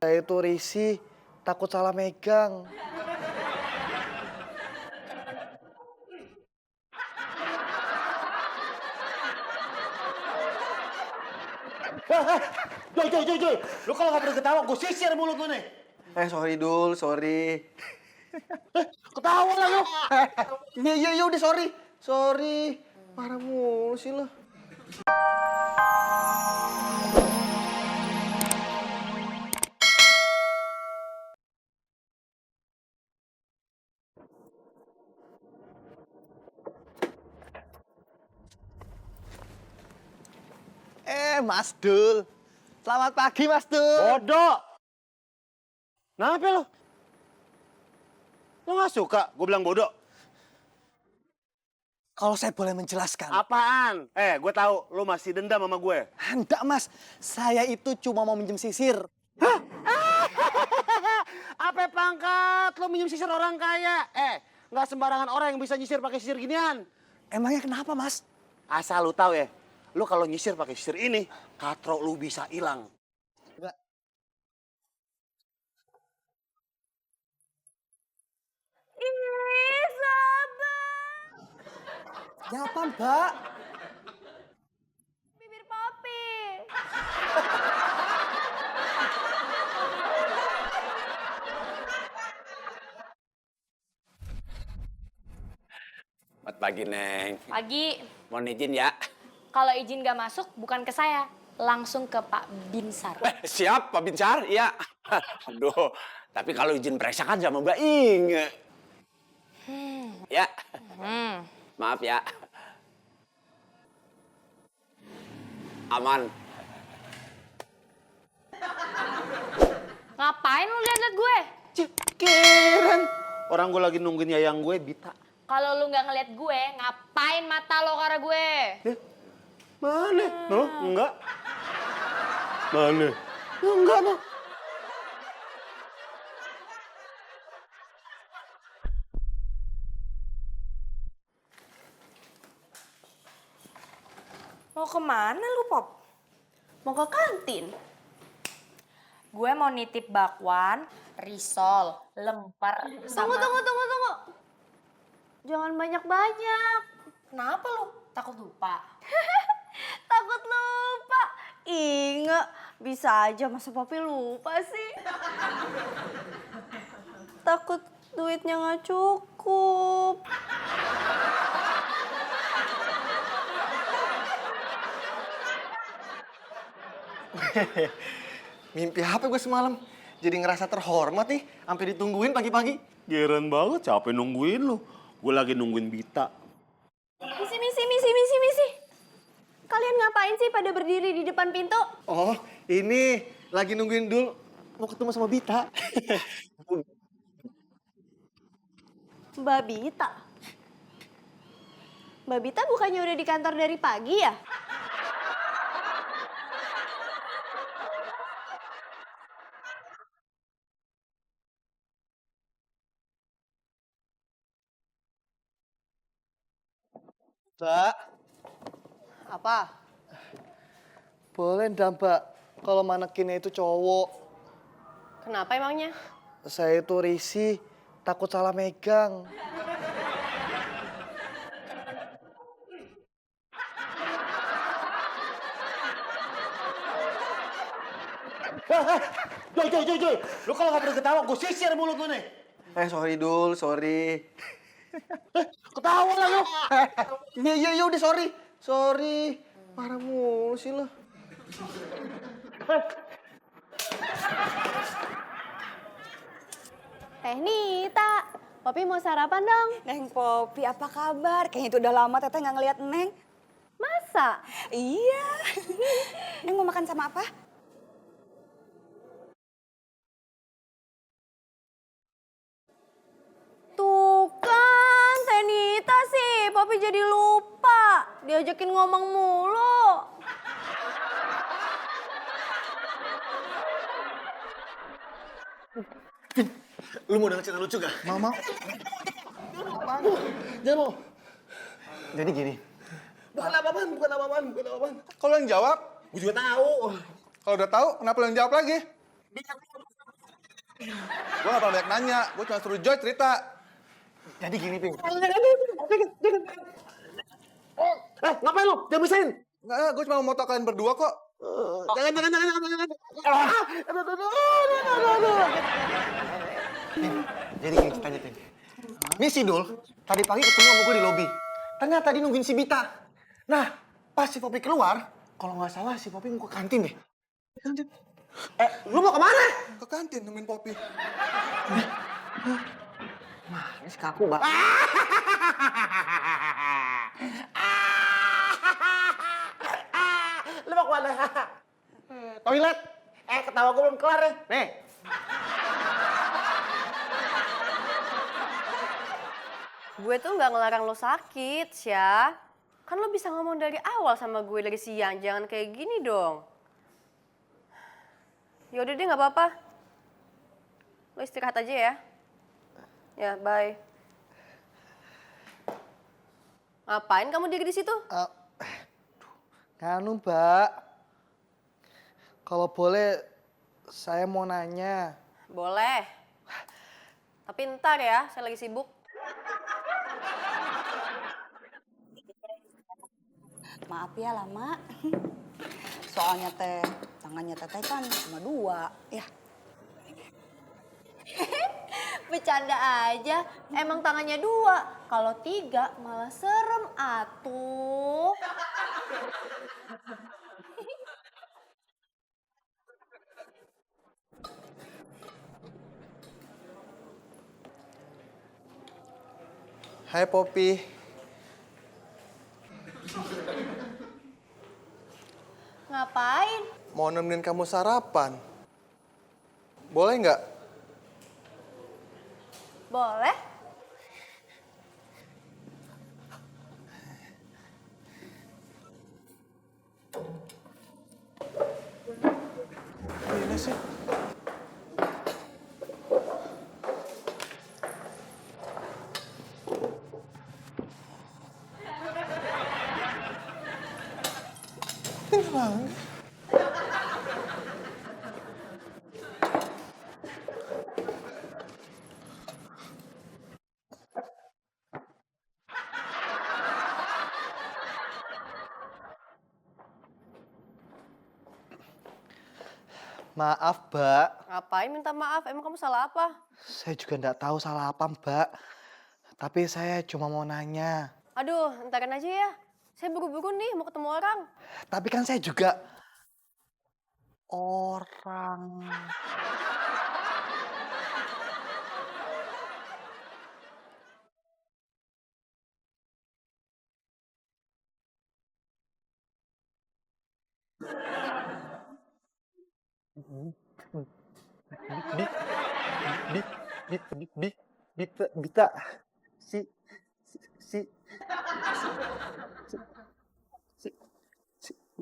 Saya itu risih, takut salah megang. Joy. Lu kalau nggak berani ketawa, gue sisir mulut lu nih. Sorry Dul, sorry. Ketawa lah lu. Iya, udah sorry. Sorry. Marah mulu sih lo. Mas Dul. Selamat pagi, Mas Dul. Bodoh. Kenapa lu? Lu nggak suka gue bilang bodoh? Kalau saya boleh menjelaskan. Apaan? Gue tahu lu masih dendam sama gue. Enggak, Mas. Saya itu cuma mau minjem sisir. Apa pangkat lu minjem sisir orang kaya? Nggak sembarangan orang yang bisa nyisir pakai sisir ginian. Emangnya kenapa, Mas? Asal lu tahu ya, lu kalau nyisir pakai sisir ini, katro lu bisa hilang. Enggak. Ih, sabar. Ya apa, Mbak? Bibir Papi. Selamat pagi, Neng. Pagi. Mohon izin ya. Kalau izin gak masuk, bukan ke saya. Langsung ke Pak Binsar. Siap, Pak Binsar? Iya. Aduh, tapi kalau izin periksa kan sama Mbak Inge. Ya. Maaf ya. Aman. Ngapain lu liat-liat gue? Keren. Orang gue lagi nungguin yayang gue, Bita. Kalau lu nggak ngeliat gue, ngapain mata lo ke arah gue? Mana? No, enggak. Mana? No, enggak, no. Mau kemana lu, Pop? Mau ke kantin? Gue mau nitip bakwan, risol, lemper, sama... Tunggu. Jangan banyak-banyak. Kenapa lu? Takut lupa? Takut lupa? Inge, bisa aja masa Papi lupa sih. Takut duitnya nggak cukup. Mimpi apa gue semalam? Jadi ngerasa terhormat nih, sampai ditungguin pagi-pagi. Geren banget, capek nungguin lu. Gue lagi nungguin Bita. Misi. Kalian ngapain sih pada berdiri di depan pintu? Oh, ini lagi nungguin Dul mau ketemu sama Bita. Mbak Bita? Mbak Bita bukannya udah di kantor dari pagi ya? Mbak, Apa? boleh ndak Mbak kalau manekinnya itu cowok? Kenapa emangnya? Saya itu risih, takut salah megang. Joy. Lu kalau nggak berani ketawa, gue sisir mulut lu nih. Sorry Dul, sorry. Ketawa lah lu. Iya, udah sorry. Sorry. Marah mulu sih lo. Teh Nita, Popi mau sarapan dong. Neng Popi, apa kabar? Kayaknya itu udah lama Teteh nggak ngeliat Neng. Masa? Iya. Neng mau makan sama apa? Tuh kan, Teh Nita sih, Popi jadi lupa. Diajakin ngomong mulu. Lu mau denger cerita lucu gak? Mau. Jangan mau. Jadi gini. Bukan apa-apaan. Kalau yang jawab, Gue juga tahu. kalau udah tahu, kenapa lo yang jawab lagi? Gue gak pernah banyak nanya, gue cuma suruh Joy cerita. Jadi gini, Ping. Ngapain lu? Jangan bisain. Nggak, gue cuma mau foto kalian berdua kok. Jangan. Jadi gini ceritanya, Ping. Ini si Dul, tadi pagi ketemu sama gue di lobi. Ternyata dia nungguin si Bita. Nah, pas si Popi keluar, kalau nggak salah si Popi mau ke kantin deh. Kantin. Lu mau kemana? Ke kantin nemuin Popi. Ini si kaku, Mbak. Lu mau kemana? Toilet. Ketawa gue belum kelar ya. Nih. Gue tuh nggak ngelarang lo sakit, Syah. Kan lo bisa ngomong dari awal sama gue dari siang, jangan kayak gini dong. Yaudah deh, nggak apa-apa. Lo istirahat aja ya. Ya, bye. Ngapain kamu diri di situ? Nganu, Mbak. Kalau boleh, saya mau nanya. Boleh. Tapi ntar ya, saya lagi sibuk. Maaf ya lama. Soalnya tangannya teteh kan cuma 2. Ya. Bercanda aja, emang tangannya 2. Kalau 3 malah serem atuh. Hai Popi. Ngapain? Mau nemenin kamu sarapan. Boleh nggak? Boleh? Ini sih. Tenang. Maaf, Mbak. Ngapain minta maaf? Emang kamu salah apa? Saya juga nggak tahu salah apa, Mbak. Tapi saya cuma mau nanya. Aduh, entarin aja ya. Saya buru-buru nih mau ketemu orang. Tapi kan saya juga orang. Bita, si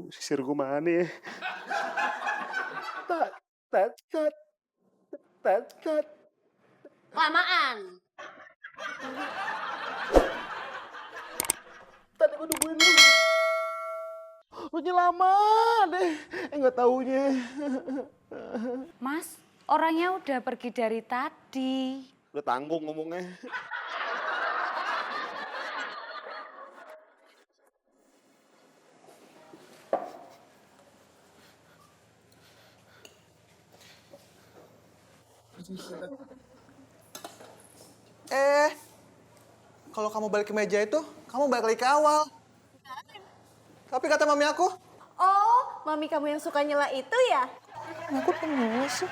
Sisir gue mana ya? Tat. Lamaan. Tadi gue nungguin lu. Lu lama deh. Nggak taunya. Mas, orangnya udah pergi dari tadi. Udah tanggung ngomongnya. Kalau kamu balik ke meja itu, kamu balik lagi ke awal. Tapi kata mami aku, Oh, mami kamu yang suka nyela itu ya? aku kenal sih.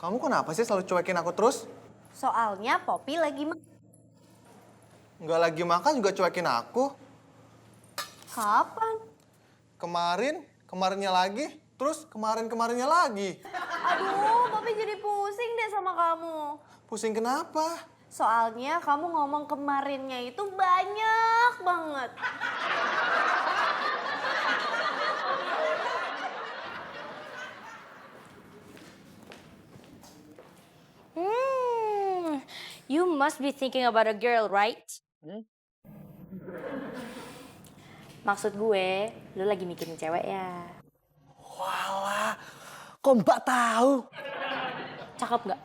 Kamu kenapa sih selalu cuekin aku terus? Soalnya Poppy lagi Nggak lagi makan juga cuekin aku. Kapan? Kemarinnya lagi, terus kemarinnya lagi. Aduh, Poppy jadi pusing deh sama kamu. Pusing kenapa? Soalnya kamu ngomong kemarinnya itu banyak banget. You must be thinking about a girl, right? Maksud gue, lu lagi mikirin cewek ya. Walah, kok Mbak tahu? Cakep nggak?